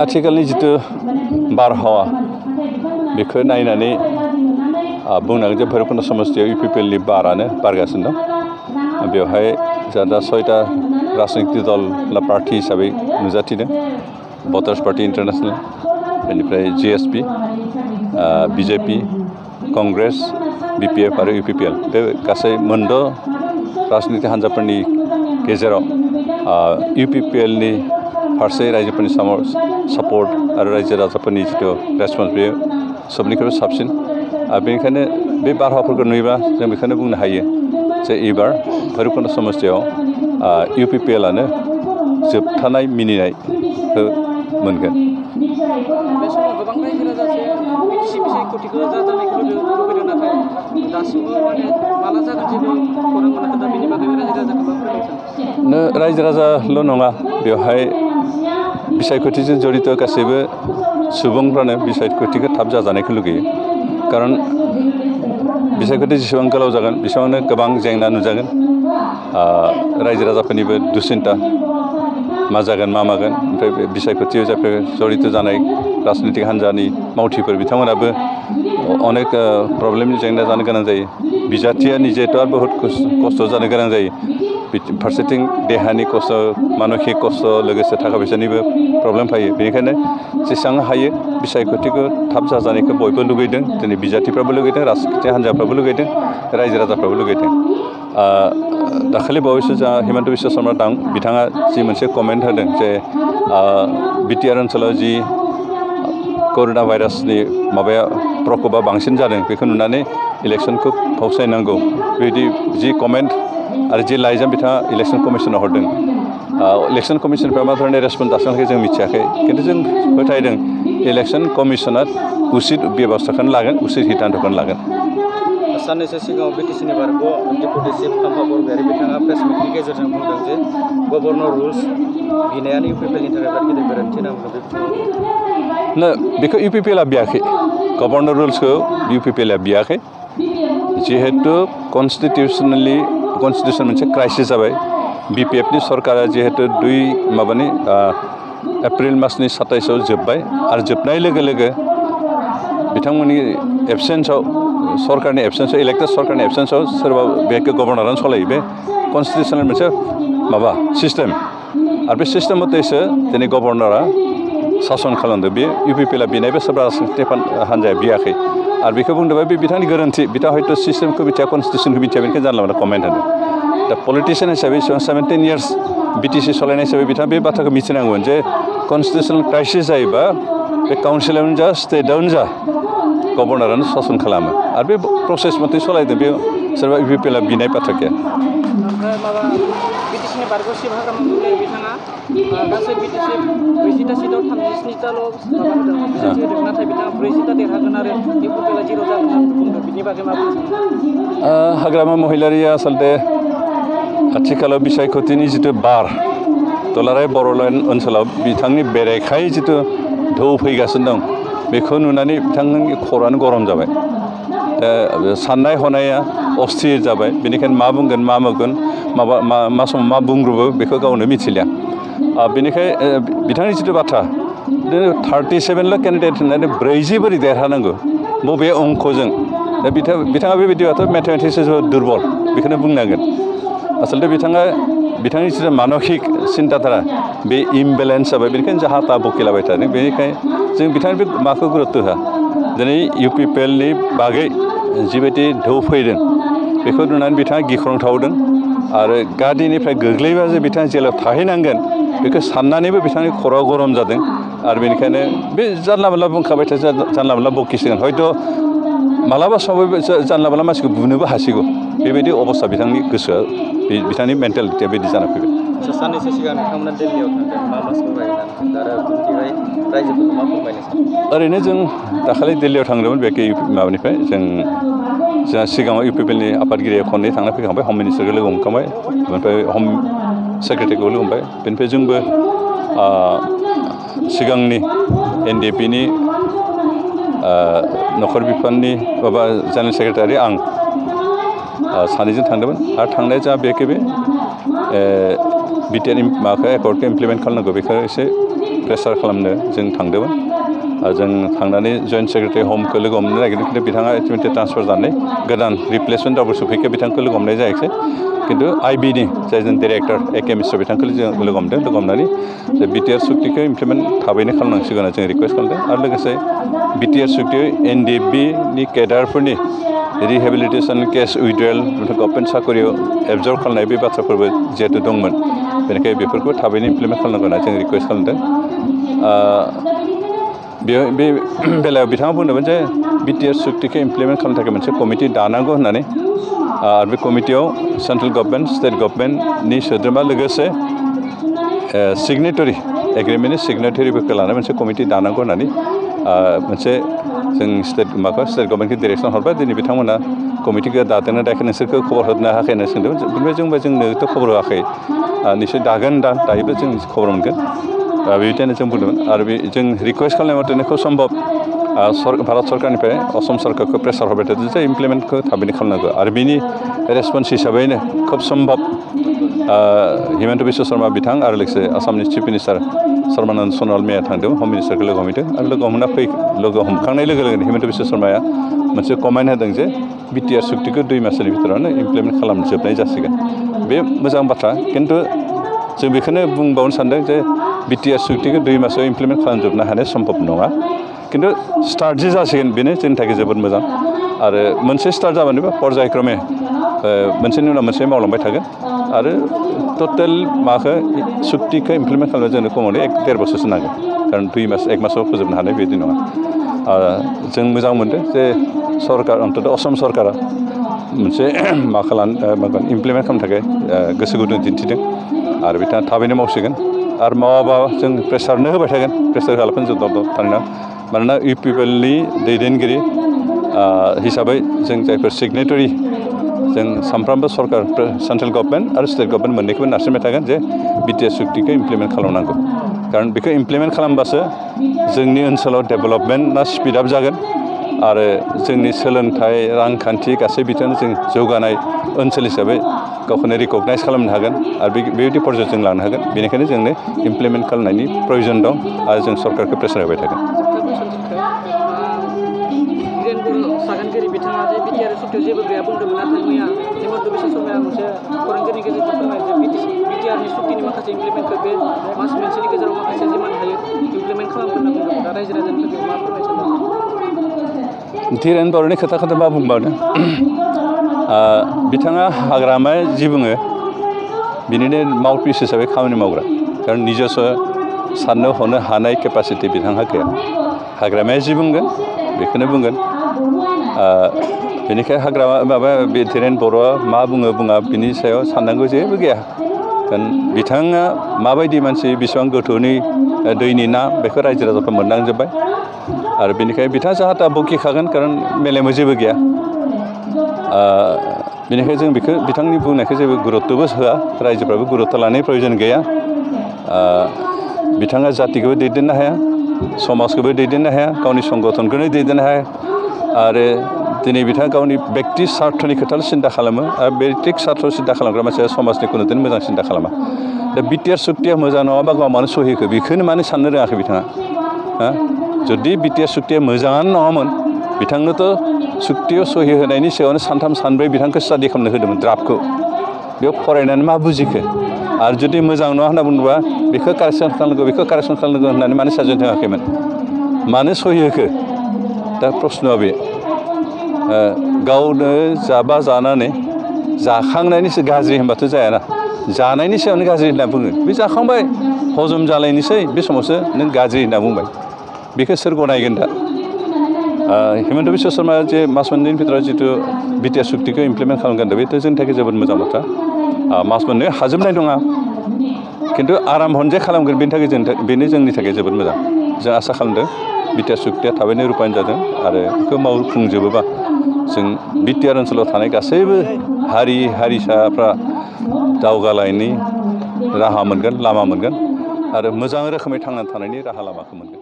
आथिखालनि जितु बारहावा बेखौ नायनानै बुंनांगोन जे भैरबकुन्द समस्तियाव इउपिपिएलनि बारानो बारगासिनो दं। बेवहाय जोंहा दा 6टा राजनितिक दल पार्टी हिसाबै नुजाथिदों। भटार्स पार्टी इन्टारनेशनेल, बेनिफ्राय जिएसपि, बिजेपि, कंग्रेस, बिपिएफ आरो इउपिपिएल। बे गासै मोनद' राजनितिक हान्जाफोरनि गेजेराव इउपिपिएलनि फारसे रायजोफोरनि सापर्ट आरो रायजो राजाफोरनि जिथु रेसपन्स बेयो सबनिख्रुइबो साबसिन। बेनिखायनो बे बारहावाफोरखौ नुयोब्ला जों बेखौनो बुंनो हायो जे एबार भैरबकुन्द समस्तियाव इउपिपिएलआनो जोबथानाय मिनिनायखौ मोनगोन। बे समाव गोबां रायजो राजाफोरा बिटिसि बिसायख'थिखौ जाजानायखौ लुबैदों, नाथाय दासिमबो माला जागोन जेबो खौरां मोनाखै। दा बेनि बागै रायजो राजाखौ मा फोरमायनो? रायजो राजाल' नङा, बेवहाय बिसायख'थिजों जड़ित गासैबो सुबुंफ्रानो बिसायख'थिखौ थाब जाजानायखौ लुगैयो। खारन बिसायख'थि जेसेबां गोलाव जागोन बेसेबांनो गोबां जेंना नुजागोन। रायजो राजाफोरनिबो दुसिन्था मा जागोन मा मागोन। ओमफ्राय बे बिसायख'थियाव जायफोर जड़ित जानाय राजनितिक हान्जानि मावथिफोर बिथांमोनाबो अनेक प्रब्लेमनि जेंना जानो गोनां जायो। बिजाथिया निजेथ' आरो बहुत खस्थ' जानो गोनां जायो। फारसेथिं देहानि खस्थ', मानसिक खस्थ', लोगोसे थाखा फैसानिबो प्रब्लेम फैयो। बेनिखायनो जेसेबां हायो बिसायख'थिखौ थाब जाजानायखौ बयबो लुगैदों। दिनै बिजाथिफ्राबो लुगैदों, राजनितिक हान्जाफ्राबो लुगैदों, रायजो राजाफ्राबो लुगैदों। दाखालि बावैसो जोंहा हिमन्त बिश्व शर्मा बिथाङा जि मोनसे कमेन्ट होदों जे बिटिआर ओनसोलाव जि कर'ना भाइरासनि प्रक'पा बांसिन जादों, बेखौ नुनानै इलेक्सनखौ फावसायनांगौ, बेबायदि जि कमेन्ट आरो जि लाइजाम बिथाङा इलेक्सन कमिसनाव हरदों। इलेक्सन कमिसनफ्रा मा धरনের रेसपन्स दासिमहालागै जों मिथियाखै, खिन्थु जों फोथायदों इलेक्सन कमिसना उचित बेबस्थाखौनो लागोन, उचित सिद्धान्तखौनो लागोन। साननैसो सिगाङाव बिटिसिनि बारग' डेपुटि चिफ खाम्फा बरगयारि बिथाङा प्रेस मिटनि गेजेरजों बुंदों जे गभर्नर रुल्स बिनायानो इउपिपिएलनि थाखाय बिराद गिदिर गोरोन्थि होनना बुंदों। बेखौ इउपिपिएलआ बियाखै, गभर्नर रुल्सखौ इउपिपिएलआ बियाखै। जिहेतु कन्स्टिटिउसन मोनसे क्राइसिस जाबाय। बिपिएफनि सरकारा जिहेतु एप्रिल मासनि 27आव जोब्बाय आरो जोबनाय लोगो लोगो बिथांमोननि एबसेन्सआव, सरकारनि एबसेन्सआव, इलेक्टेड सरकारनि एबसेन्सआव सोरबा बेखौ गभर्नरानो सलायो। बे कन्स्टिटिउसनेल मोनसे सिस्टेम, आरो बे सिस्टेम मथेसो दिनै गभर्नरा सासन खालामदों। बे इउपिपिएलआ बिनायबो सोरबा राजनितिक हान्जाया बियाखै। आरो बेखौ बुंदोंबा बे बिथांनि गोरोन्थि। बिथाङा हयथ' सिस्टेमखौ मिथिया, कन्स्टिटिउसनखौ मिथिया, बेनिखायनो जानला मोनला कमेन्ट होदों। दा पलिटिशियान हिसाबै 17 इयार्स बिटिसि सालायनाय हिसाबै बिथाङा बे बाथ्राखौ मिथिनांगोन जे कन्स्टिटिउसनेल क्राइसिस जायोबा बे काउन्सिलावनो जा, स्टेटआवनो जा, गभर्नरानो सासन खालामो। आरो बे प्रसेस मथे सालायदों। बे सोरबा इउपिपिएलआ बिनाय बाथ्रा गैया। ओमफ्राय बिटिसिनि बारग' चिफ हाग्रामा महिलारि बिथाङा गासै बिटिसि 40टा सिटआव 37टाल' बिजाथि होदों, नाथाय बिथाङा 40टा देरहागोन आरो इउपिपिएलआ 0 जागोन होनना बुंदों। बिनि बागै मा बुंनो सानो? हाग्रामा महिलारिया आसलते आथिखालाव बिसायख'थिनि जितु बार दुलाराय बर'लेण्ड ओनसोलाव बिथांनि बेरेखायै जितु ढौ फैगासिनो दं, बेखौ नुनानै बिथांनि खर'आनो गरम जाबाय। साननाय हनाया अस्थिर जाबाय। बेनिखायनो मा बुंगोन, मा मागोन, मा समाव मा बुंग्रोबो बेखौ गावनो मिथिलिया। बेनिखायनो बिथांनि जितु बाथ्रा, 37ल' केन्डिडेट होननानै 40 बोरै देरहानांगौ, बबे अंकजों? दा बिथाङा बेबायदिबाथ' मेथामेटिक्सआव जोबोद दुर्बल, बेखौनो बुंनांगोन। आसलते बिथांनि जितु मानसिक सिन्ताधारा बे इमबेलेन्स जाबाय। बेनिखायनो जाहा था बकिलाबाय थादों। बेनिखायनो जों बिथांनि बे माखौ गुरुत्त' होआ। दिनै इउपिपिएलनि बागै जिबायदि ढौ फैदों, बेखौ नुनानै बिथाङा गिख्रंथावदों। आरो गादिनिफ्राय गोग्लैबा जे बिथाङा जेलाव थाहैनांगोन, बेखौ साननानैबो बिथांनि खर'आ गरम जादों। आरो बेनिखायनो बे जानला मोनला बुंखाबाय थायो, जानला मोनला बकिसिगोन। हयथ' मालाबा समाव जानला मोनला मानसिखौ बुनोबो हासिगौ। बेबायदि अबस्था बिथांनि गोसोआ, बिथांनि मेन्टेलिटिया बिदि जाना फैबाय। साननैसो सिगां नोंथांमोना दिल्लीयाव थांदों, मा सावरायनानै आरो गुबुनथिहाय रायजोफोरखौ मा फोरमायनो सानो? ओरैनो जों दाखालि दिल्लीयाव थांदोंमोन। बे माबानिफ्राय जोंहा सिगाङाव इउपिपिएलनि आफादगिरिया खननै थांना फैखांबाय। हम मिनिस्टारखौ लोगो हमखांबाय, ओमफ्राय हम सेक्रेटारिखौ लोगो हमबाय। बेनिफ्राय जोंबो सिगांनि एनडिएफबिनि नखर बिफाननि जेनेरेल सेक्रेटारि आं सानैजों थांदोंमोन। आरो थांनाया जोंहा बेखौ बिटिआरनि माबाखौ एकर्डखौ इमप्लिमेन्ट खालामनांगौ, बेखौ एसे प्रेसार खालामनो जों थांदोंमोन जों थांनानै जइन्ट सेक्रेटारि हमखौ लोगो हमनो नागिरदों खिन्थु बिथाङा इटिमेटलि ट्रान्सफार जानानै गोदान रिप्लेसमेन्ट रावबो सफैखो बिथांखौ लोगो हमनाय जायाखिसै खिन्थु आइबिनि जाय जों डिरेक्टर एके मिश्र बिथांखौ जों लोगो हमदों लोगो हमनानै जे बिटिआर सुक्तिखौ इमप्लिमेन्ट थाबैनो खालामनांसिगोन होनना जों रिकुवेस्ट खालामदों आरो लोगोसे बिटिआर सुक्तियाव एनडिएफबिनि केडारफोरनि रिहेबिलिटेसन केस उइड्रल गभर्नमेन्ट साखरियाव एबजर्ब खालामनाय बे बाथ्राफोरबो जिहेतु दंमोन बेनिखायनो बेफोरखौ थाबैनो इमप्लिमेन्ट खालामनांगौ होनना जों रिकुवेस्ट खालामदों बे बेलायाव बिथाङा बुंदोंमोन जे बिटिआर सुक्तिखौ इमप्लिमेन्ट खालामनो थाखाय मोनसे कमिटि दानांगौ होननानै आरो बे कमिटियाव सेन्ट्रेल गभर्नमेन्ट स्टेट गभर्नमेन्टनि सोद्रोमा लोगोसे सिगनेटरि एग्रिमेन्टनि सिगनेटरिफोरखौ लानानै मोनसे कमिटि दानांगौ होननानै मोनसे जों स्टेट गभर्नमेन्टखौ डिरेक्सन हरबाय दिनै बिथांमोना कमिटिखौ दादोंना दायाखै नोंसोरखौ खबर होनो हायाखै होनना सोंदोंमोन बेनिफ्राय जोंनोथ' खबर होआखै निश्चय दागोन दायोबो जों खबर मोनगोन बेबायदिनो जों बुंदोंमोन आरो जों रिकुवेस्ट खालामनाय मथे खुब सम्भब भारत सरकारनिफ्राय असम सरकारखौ प्रेसार हरबाय थादों जे इमप्लिमेन्टखौ थाबैनो खालामनांगौ आरो बिनि रेसपन्स हिसाबैनो खुब सम्भब हिमन्त बिश्व शर्मा बिथां आरो लोगोसे आसामनि चिफ मिनिस्टार सर्बानन्द सन'वाल मैया थांदों हम मिनिस्टारखौ लोगो हमहैदों आरो लोगो हमखांनाय लोगो लोगोनो हिमन्त बिश्व शर्माया मोनसे कमेन्ट होदों जे बिटिआर सुक्तिखौ 2 मासनि भितरावनो इमप्लिमेन्ट खालामजोबनाय जासिगोन बे मोजां बाथ्रा खिन्थु जों बेखौनो बुंबावनो सानदों जे बिटिआर सुक्तिखौ 2 मासाव इमप्लिमेन्ट खालामजोबनो हानाय सम्भब नङा खिन्थु स्टार्ट जे जासिगोन बेनो जोंनि थाखाय जोबोद मोजां आरो मोनसे स्टार्ट जाबानोबा पर्यायक्रमे मोनसेनि उनाव मोनसे मावलांबाय थागोन आरो टटेल माखौ सुक्तिखौ इमप्लिमेन्ट खालामनो जोंनो खमावनो 1-1.5 बोसोरसो नांगोन कारण 2 मास 1 मासाव फोजोबनो हानाय बेबायदि नङा जों मोजां मोनदों जे सरकार अन्तत असम सरकारा मोनसे इमप्लिमेन्ट खालामनो थाखाय गोसो गुदुं दिन्थिदों आरो बिथाङा थाबैनो मावसिगोन आरो मावाबा जों प्रेसारनो होबाय थागोन प्रेसार खालामगोन जों थारैनो मानोना इउपिपिएलनि दैदेनगिरि हिसाबै जों जायफोर सिगनेटरि जों सानफ्रोमबो सरकार सेन्ट्रेल गभर्नमेन्ट आरो स्टेट गभर्नमेन्ट मोननैखौबो नारसिनबाय थागोन जे बिटिआर सुक्तिखौ इमप्लिमेन्ट खालामनांगौ कारण बेखौ इमप्लिमेन्ट खालामबासो जोंनि ओनसोलाव डेभेलपमेन्टआ स्पिड आप जागोन आरो जोंनि सोलोंथाइ रांखान्थि गासै बिथिङावनो जों जौगानाय ओनसोल हिसाबै गावखौनो रिकगनाइज खालामनो हागोन आरो बेबायदि पर्यायाव जों लांनो हागोन बेनिखायनो जोंनो इमप्लिमेन्ट खालामनायनि प्रयोजन दं आरो जों सरकारखौ प्रेसार होबाय थागोन सागानगिरि बिथाङा जे बिटिआर सुक्तियाव जेबो गैया बुंदोंमोन नाथाय मैया हिमन्त बिश्व शर्माया मोनसे खौरांगिरिनि गेजेरजों फोरमायदों जे बिटिआरनि सुक्तिनि माखासे इमप्लिमेन्टखौ बे मास मोनसेनि गेजेराव माखासे जिमान हायो इमप्लिमेन्ट खालामफिननांगौ दा रायजो राजानि थाखाय मा फोरमायनो धीरेन बर'नि खोथा मा बुंबावदों बिथाङा हाग्रामाया जि बुङो बिनिनो माउथपिस हिसाबै खामानि मावग्रा कारण निजेस्व साननो हनो हानाय केपासिटि बिथांहा गैया हाग्रामाया जि बुंगोन बेखौनो बुंगोन बेनिखायनो हाग्रामा बे धीरेन बर'आ मा बुङो बुङा बिनि सायाव साननांगौ जेबो गैया कारण बिथाङा माबायदि मानसि बेसेबां गोथौनि दैनि ना बेखौ रायजो राजाफ्रा मोनदांजोब्बाय आरो बेनिखायनो बिथाङा जाहा थाहा बखिखागोन कारण मेलेमाव जेबो गैया बेनिखायनो जों बेखौ बिथांनि बुंनायखौ जेबो गुरुत्तबो होआ रायजोफ्राबो गुरुत्त लानायनि प्रयोजन गैया बिथाङा जातिखौबो दैदेननो हाया समाजखौबो दैदेननो हाया गावनि संगठनखौनो दैदेननो हाया आरो दिनै बिथाङा गावनि बेक्ति स्वार्थनि खोथाल' सिन्था खालामो आरो बेक्ति स्वार्थ सिन्था खालामग्रा मानसिया समाजनि खुनुदिन मोजां सिन्था खालामा दा बिटिआर सुक्तिया मोजां नङाबा गाव मानो सहिखो बेखौनो मानो साननो रोङाखै बिथाङा जुदि बिटिआर सुक्तिया मोजाङानो नङामोन बिथांनोथ' सुक्तियाव सहि होनायनि सिगाङावनो 3-4 बिथांखौ स्टाडि खालामनो होदोंमोन ड्राफ्टखौ बेयाव फरायनानै मा बुजिखो आरो जुदि मोजां नङा होनना बुङोबा बेखौ कारेक्सन खालामनांगौ होननानै मानो साजेसन होआखैमोन मानो सहि होखो दा प्रश्नआ बे गावनो जाबा जानानै जाखांनायनिसो गाज्रि होनबाथ' जायाना जानायनि सायावनो गाज्रि होनना बुङो बे जाखांबाय हजम जालायनोसै बे समावसो नों गाज्रि होनना बुंबाय बेखौ सोर गनायगोन दा हिमन्त बिश्व शर्माया जे मास मोननैनि भितराव जिथु बिटिआर सुक्तिखौ इमप्लिमेन्ट खालामगोन बेथ' जोंनि थाखाय जोबोद मोजां बाथ्रा मास मोननै हाजोबनाय नङा खिन्थु आराम हनजे खालामगोन बेनो जोंनि थाखाय जोबोद मोजां जों आसा खालामदों बिटिआर सुक्तिया थाबैनो रुपायन जादों आरो बेखौ मावफुंजोबोबा जों बिटिआर ओनसोलाव थानाय गासैबो हारि हारिसाफ्रा दावगालायनि राहा मोनगोन लामा मोनगोन आरो मोजां रोखोमै थांनानै थानायनि राहा लामाखौ मोनगोन